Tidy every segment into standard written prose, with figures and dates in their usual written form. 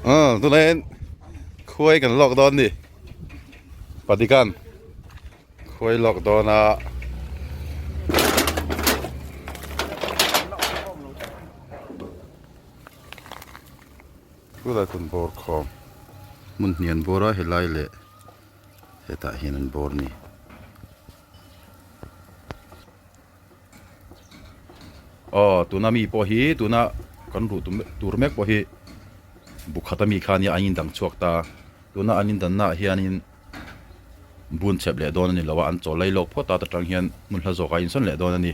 Ờ, tunah hian khuai kan lawk dawn a ni padikan khuai lawk dawn a. Tunah kan bawr khawm hmun hnih an bawr a helai leh hetah hian an bawr a ni. Aw tuna mi pawh hi tuna kan ruh tur mek pawh hi bu khat ami kha ania an indang chhuak ta tuna an indanna ah hianin bun chep leh dawn a ni lo a an chaw lai lawk phawt a ta tang hian hmun hla zawk ah a insawn leh dawn a ni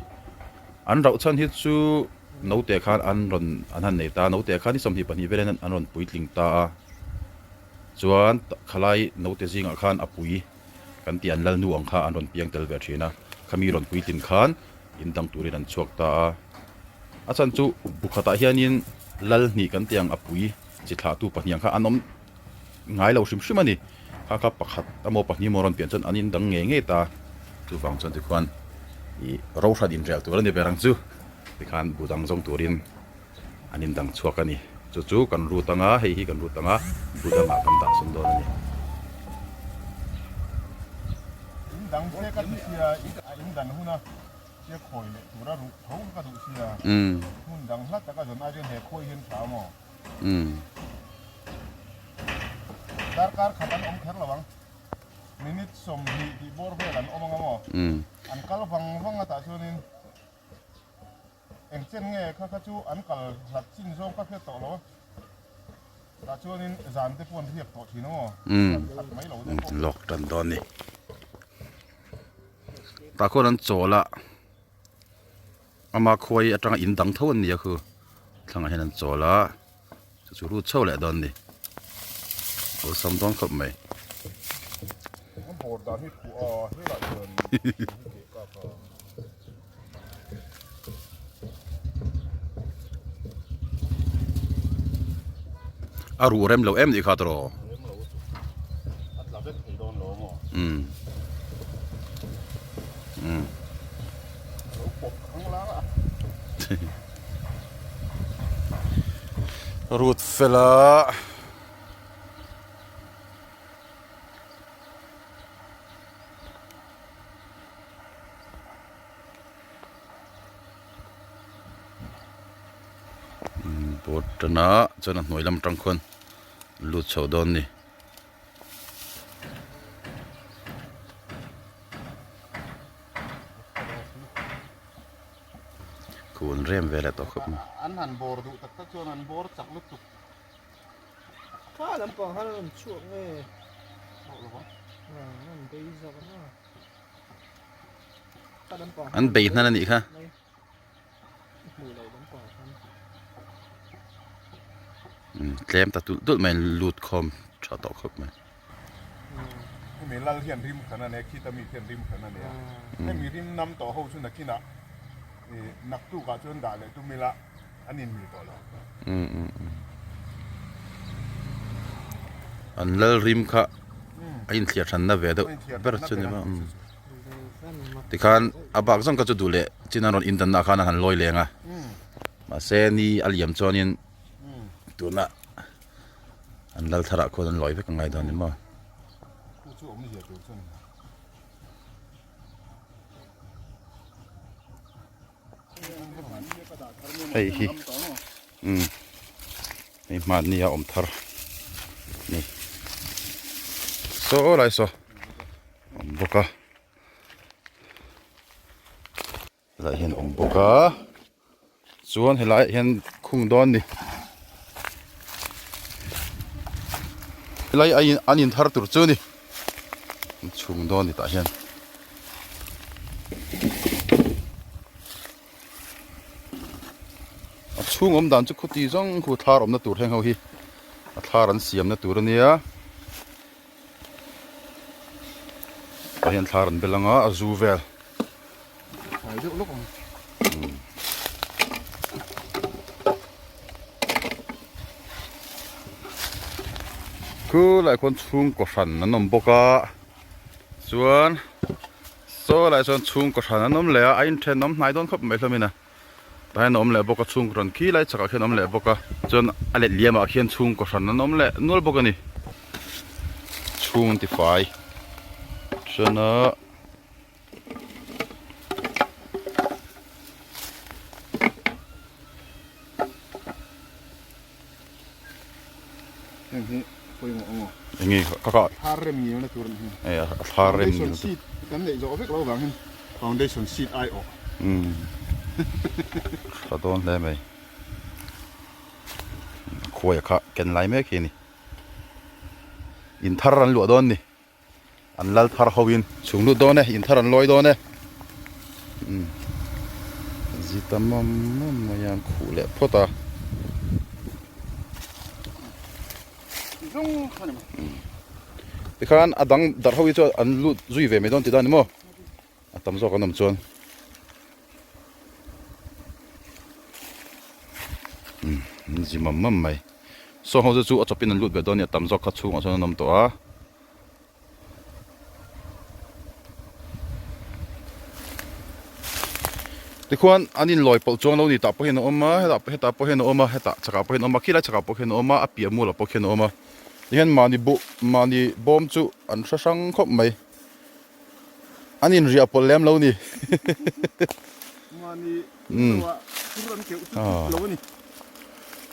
an rauh chhan hi chu naute khan an rawn an han nei ta a naute khan hi 22 velin an rawn puitling ta a chuan khalai naute zingah khan a pui. Kan tih an lalnu ang kha an rawn piang tel ve thin a, khami rawn puitlin khan in dang turin an chhuak ta a. A chhan chu bu khatah hianin lal hnih kan tih ang a pui chi thlahtu pahnih ang kha an awm ngai lo hrim hrim a ni. Kha kha pakhat emaw pahnih emaw rawn pian chuan an in dang ngei ngei ta. Chuvang chuan tikhuan ih ro hran inrel tur a ni ber ang chu tikhan bu dang zawng turin An in dang chhuak a ni. Chu chu kan rut anga, hei hi kan rut anga, bu dangah kan dah sawn dawn a ni. In dang se ka duh sia, a in dan huna sia khawi leh tura ruh tho ka duh sia, hmun dang hla taka zawn ai chuan he khawi hian tha maw? Darkar khat an awm kher lo ang, minute 20 tih bawr vel an awm anga maw? An kal vang vang a tah chuanin. Eng chen nge kha kha chu an kal hlat chin zawng ka hriat tawh lo a, tah chuanin zan te pawh an riak tawh thin ang aw, zan khat mai lo te pawh. Lawk tan dawn ni. Tah khuan an chawl a, ama khuai atanga in dang tho an ni a khu, thlangah hian an chawl a, chu chu rut chho leh dawn ni, awlsam dawn khawp mai. An bawr dan hi phuah a, helai hian keh kak a. A ruh rem lo em nih kha tawh um um rut fela. Board tan a chuan a hnuai lam atang khuan lut chho dawn a ni. Khun rem ve leh tawh khawp mai. An han bawr duh tak tak chuan an bawr chak lutuk. Kha lampang khan an rawn chhuak nge? An bei zawk a. An bei hnan a nih kha. Tlem ta tulh tulh mai an lut khawm tha tawh khawp mai. Hemi lal hian rim khan a nia khita mi khian rim khan a nia. Hemi rim nam tawh ho chu nakinah naktukah chuan dah leh tum ila an inmil tawh lo. An lal rim kha a inthliar thanna ve deuh ber chu ni maw tikhan a bak zawng kha chu duh leh chin an rawn in danna khan a han lawi leng a mahse ni a liam chuanin tuna an lal tharah khuan an lawi vek angai dawn ni maw. Hei hi umm hei hmanni a awm thar ni saw lai saw awm bawk a helaiah hian awm bawk a chuan helaiah hian khung dawn ni helai a an in thar tur chu ni. Chhung dawn ni tah hian a chhung awm dan chu khuti zawng khu thlar awmna tur heng ho hi a thlar an siamna tur a nia tah hian thlar an bel anga a zu vel Khu lai khuan chhungkaw hran an awm bawk a chuan saw lai chuan chhungkaw hran an awm leh a a inthen awm hnai dawn khawp mai hlawm in a. Tah hian a awm leh bawk a chhungkaw hran khi lai chhakah khian a awm leh bawk a chuan a let liam ah khian chhungkaw hran an awm leh nual bawk a ni chhung an ti fai chuan a Heng hi pawimawh ang aw. Enge ka ka. Thar rem ngil na tur ni. E a thar rem ngil. Foundation seat kan neih zawh vek lo vang hin foundation seat ai awh. Umm. Tha dawn hle mai. Khuai kha ken lai mek hi a ni. In thar an luah dawn ni. An lal thar ho in chhung lut dawn e, in thar an lawi dawn e. Umm zita mam mam mai a an khuh leh phawt a. Tikhan a dang darh ho hi chuan an lut zui ve mai dawn tih dan ni maw? A tam zawk an awm chuan. Umm an zi mam mam mai. Saw ho chu a chawpin an lut ve dawn a ni a tam zawk kha chhungah chuan an awm tawh a. Tikhuan an inlawi pawlh chuang lo ni tah pawh hian a awm a hetah hetah pawh hian a awm a hetah chhakah pawh hian a awm a khilai chhakah pawh hian a awm a a piah mualah pawh khian a awm a tihian mahni buh mahni bawm chu an hre hrang khawp mai an inriah pawlh lem lo ni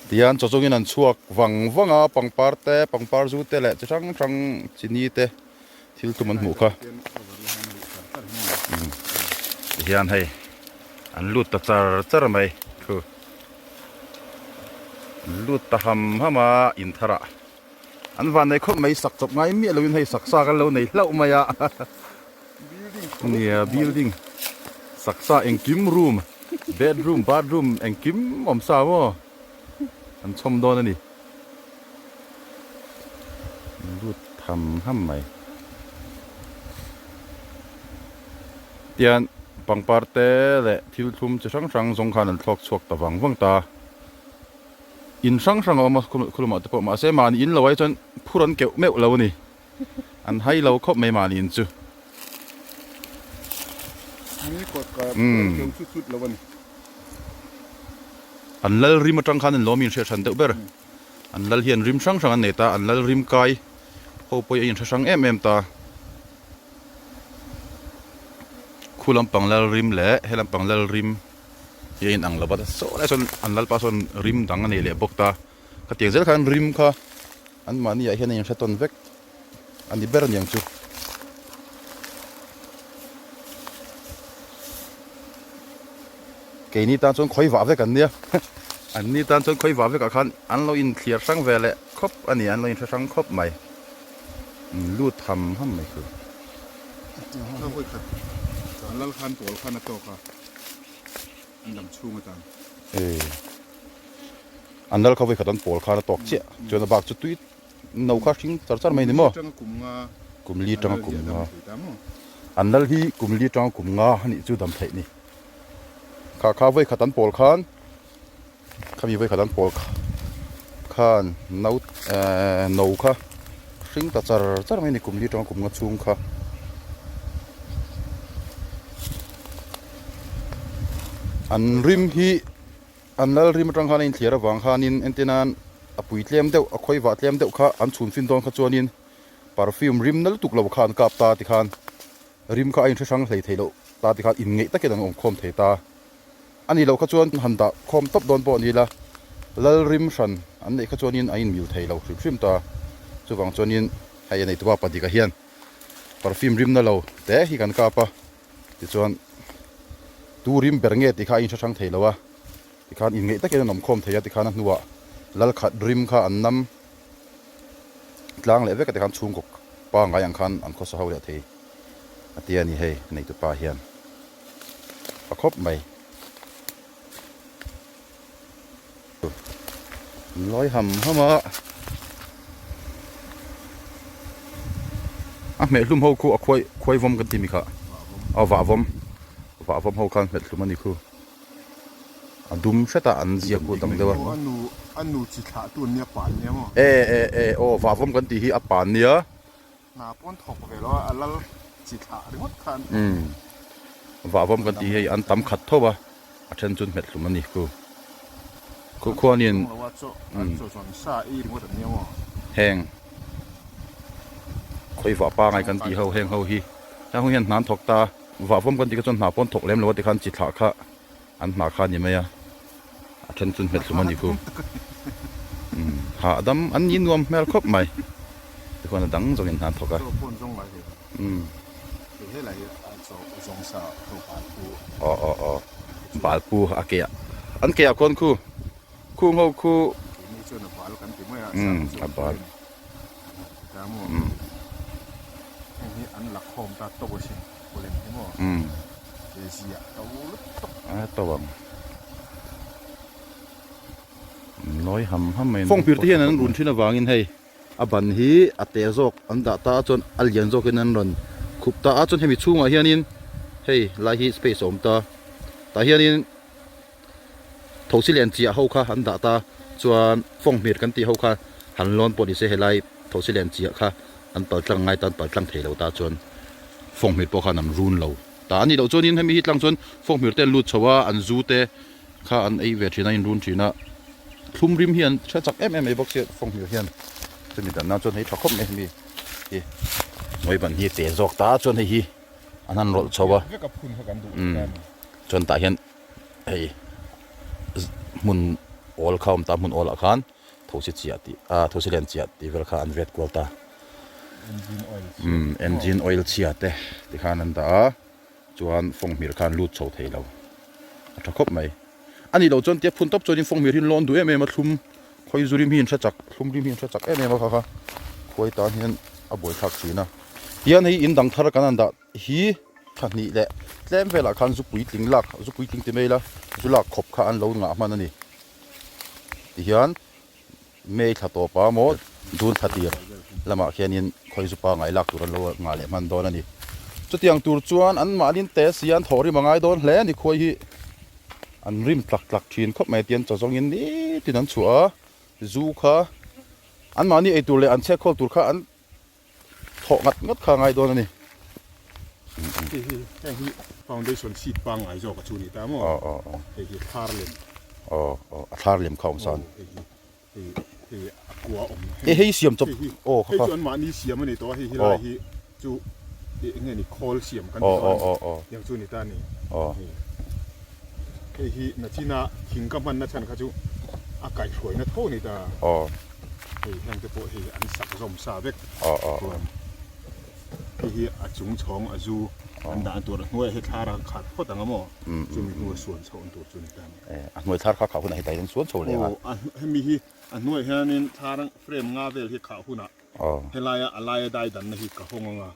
Tihian chaw chungin an chhuak vang vang a, pangpar te, pangpar zu te leh chi hrang hrang chini te thil tum an hmuh kha. Tihian hei an lut ta char char mai thu. An lut ta ham ham a intharah. An van nei khawp mai sak chawp ngai miah loin hei sak sa kan lo nei hlauh mai a. Nia building sak sa engkim room bedroom bathroom engkim awm sa maw an chhawm dawn a ni. An lut tham ham mai. Tian pangpar te leh thil thlum chi hrang hrang zawng khan an thlawk chhuak ta vang vang ta. In hrang hrang a awm a khulumah te pawh mahse mahni in lo ai chuan phur an keuh meuh lo a ni. An hai lo khawp mai mahni in chu. An lal rim atang khan an lawm in hriat hran deuh ber. An lal hian rim hrang hrang an nei ta, an lal rim kai ho pawh hi a inhre hrang em em ta. Khu lampang lal rim leh he lampang lal rim. Hi a inang lo va saw lai sawn an lalpa sawn rim dang a nei leh bawk ta khatiang zel khan rim kha an mahni ah hian a inhre tawn vek a ni ber aniang chu. Keini tan chuan khawi vah vek an nia an ni tan chuan khawi vah vekah khan an lo inthliar hrang ve leh khawp a ni an lo inhre hrang khawp mai lut ham ham mai chu. An dam chhung atan. Ee. An lal kha vawikhat an pawl khan a tawk chiah. Chuan a bak chu tui no kha hring char char mai ni maw? Kum li tanga kum nga. Kum li tanga kum nga. An lal hi kum li tanga kum nga a nih chu dam theih ni. Kha kha vawikhat an pawl khan khami vawikhat an pawl khan no ehh no kha hring ta char char mai a ni kum li tanga kum nga chhung kha. An rim hi an lal rim atang khan a inthliar avang khanin entir nan a pui tlem deuh a khawi vah tlem deuh kha an chhun fin dawn kha chuanin perfume rim na lutuk lo kha an kap ta tikhan rim kha a inhre hrang hlei thei loh ta tikhan inngeih takin an awm khawm thei ta. A nih loh kha chuan han dah khawm tawp dawn pawh a ni la, lal rim hran an neih kha chuanin a inmil thei lo hrim hrim ta. Chuvang chuanin hei a neitupa Padika hian perfume rimna lo te hi kan kap a, tichuan tu rim ber nge tih kha a inhre hrang thei lo a, tikhan inngeih takin an awm khawm thei a, tikhan a hnuah lal khat rim kha an nam tlang leh vek a, tikhan chhungkaw pangngai ang khan an khawsa ho leh thei a ti a ni hei a neitupa hian. a khawp mai. An lawi ham ham a. A hmeh hlum ho khu a khuai khuai vawm kan ti mi kha. A vah vawm. Vah vawm ho khan hmet hlum a ni khu. A dum hret a an ziak khu dang deuh a. A nu a nu chi thlah tu an nia pan nia maw? E e e aw vah vawm kan tih hi a pan nia. Hna pawn thawk ve lo a, a lal chi thlah ringawt khan. Umm. Vah vawm kan tih hi an tam khat tho a. A then chu hmet hlum a ni khu. Khu khuanin heng khawi vah pangai kan tih ho heng ho hi heng ho hian hna an thawk ta vah vawm kan tih kha chuan hna pawh an thawk lem lo a tikhan chi thlah kha an hna kha a ni mai a a then chu hmet hlum a ni khu hahdam an ni nuam hmel khawp mai tikhuan a dang zawngin hna an thawk a. Umm. Aw aw aw balpu a ke ah an ke ah khuan khu khung ho khu umm a bal umm umm a to ang nawi ham ham mai fawngpir te hian an run thin avangin hei. A ban hi a te zawk an dah ta a chuan a lian zawkin an rawn khup ta a chuan hemi chhungah hianin hei lai hi space a awm ta tah hianin thosi lian chiah ho kha an dah ta chuan fawnghmir kan tih ho kha han lawn pawh nise helai thosi lian chiah kha an pal tlang ngai ta an pal tlang thei lo ta chuan fawnghmir pawh khan an run lo ta a nih loh chuanin hemi hi tlang chuan fawnghmir te an lut chho a an zu te kha an ei ve thin a inrun thin a thlum rim hi an hre chak em em mai bawk sia fawnghmir hian chumi dan nan chuan hei tha khawp mai hemi hi ngawi ban hi te zawk ta chuan hei hi an han rawlh chho a umm chuan tah hian hei hmun awl kha a awm ta hmun awl ah khan thosi chiah tih ah thosi lian chiah tih vel kha an vet kual ta umm engine oil chhia te tikhan an dah a. Chuan fawnghmir khan lut chho thei lo. A tha khawp mai. A nih loh chuan tia phun tawp chuanin fawnghmir hi lawn duh em em a thlum khawi zu rim hi in hre chak thlum rim hi in hre chak em em a kha kha khuai tan hian a buai thlak thin a. Tian hei in dang thar kan han dah hi thla hnih leh tlem velah khan zu puitling lak zu puitling ti mai ila zu lak khawp kha an lo ngah hman a ni. Tihian May thla tawp a maw June thla tir lamah khianin khawi zupa ngai lak tur an lo ngah leh hman dawn a ni. Chutiang tur chuan an mahnin te si an thawh rim a ngai dawn hle a ni khuai hi an rim tlak tlak thin khawp mai tian chaw zawngin nitin an chhuah a, zu kha an mahni eitur leh an chhekhawl tur kha an Thawh ngat ngat kha a ngai dawn a ni. Hei hi heng hi foundation seat pangngai zawk a chu ni ta maw? Aw aw aw. Hei hi thlar lem. Aw aw a thlar lem kha awm san. Aw hei hi hei hei a kua awm. Hei hei siam chawp aw kha kha. Hei chu an mahni siam a ni tawh a hei hi lai hi chu eng nge ni khawl siam kan ti dawn a ni. Aw aw aw. Tiang chu ni ta a ni. Aw. Hei hi nachina thing ka hmanna chhan kha chu a kaihhruaina tho a ni ta. Aw. Hei heng te pawh hei an sak zawm sa vek Aw chuan hei hi a chung chhawng a zu an dah tur a hnuaiah hi thlar a khat phawt ang a maw chumi hnu a suan chhoh an tur chu ni ta a ni. A hnuai thlar kha khah hunah hi taiin an suan chho leh ang a. Aw hemi hi a hnuaiah hianin thlar frame nga vel hi khah hunah helaia a laia dai danna hi ka hawng ang a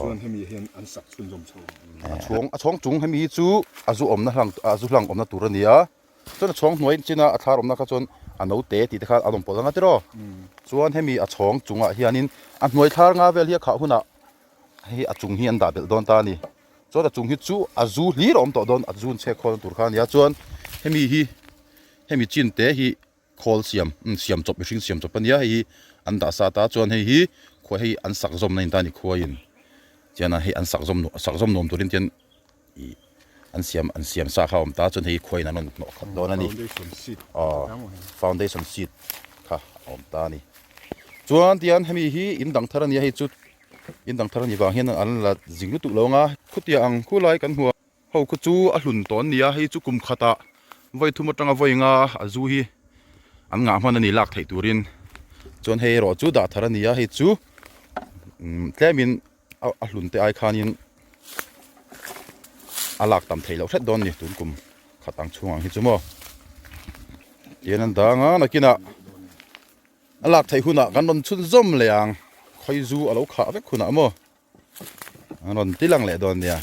chuan hemi hian an sak chhunzawm chho ang. A chhawng a chhawng chung hemi hi chu a zu awmna hlang a zu hlang awmna tur a ni a. Chuan a chhawng hnuai china a thlar awmna kha chuan a note tih te kha a rawn pawlh anga tiraw. Chuan hemi a chhawng chungah hianin a hnuai thlar nga vel hi a khah hunah hei a chung hi an dah belh dawn ta a ni. Chuan a chung hi chu a zu hlir a awm tawh dawn a zu chhek khawl tur kha a ni a. Chuan hemi hi hemi chin te hi khawl siam siam chawp mihring siam chawp a nia hei hi an dah sa ta. Chuan hei hi khuai hei an sak zawmna in ta a ni khuaiin chuan hei an sak zawm sak zawm nuam turin tian ih an siam an siam sa kha a awm ta chuan hei khuaiin an rawn hnawh khat dawn a ni aw foundation seat kha a awm ta a ni chuan tihian hemi hi in dang thar a ni a hei chu in dang thar a nih vang hian an la zing lutuk lo ang a khutiang ang khulai kan hmu a ho khu chu a hlun tawh an ni a hei chu kum khatah vawi thum atanga vawi nga a zu hi an ngah hman a ni lak theih turin chuan hei erawh chu dah thar a ni a hei chu tlemin. A hlun te ai khanin a lak tam theih loh hret dawn ni tun kum khat ang chhung ang hi chu maw tian an dang a nakinah a lak theih hunah kan rawn chhun zawm leh ang khawi zu a lo khah vek hunah maw an rawn ti lang leh dawn nia.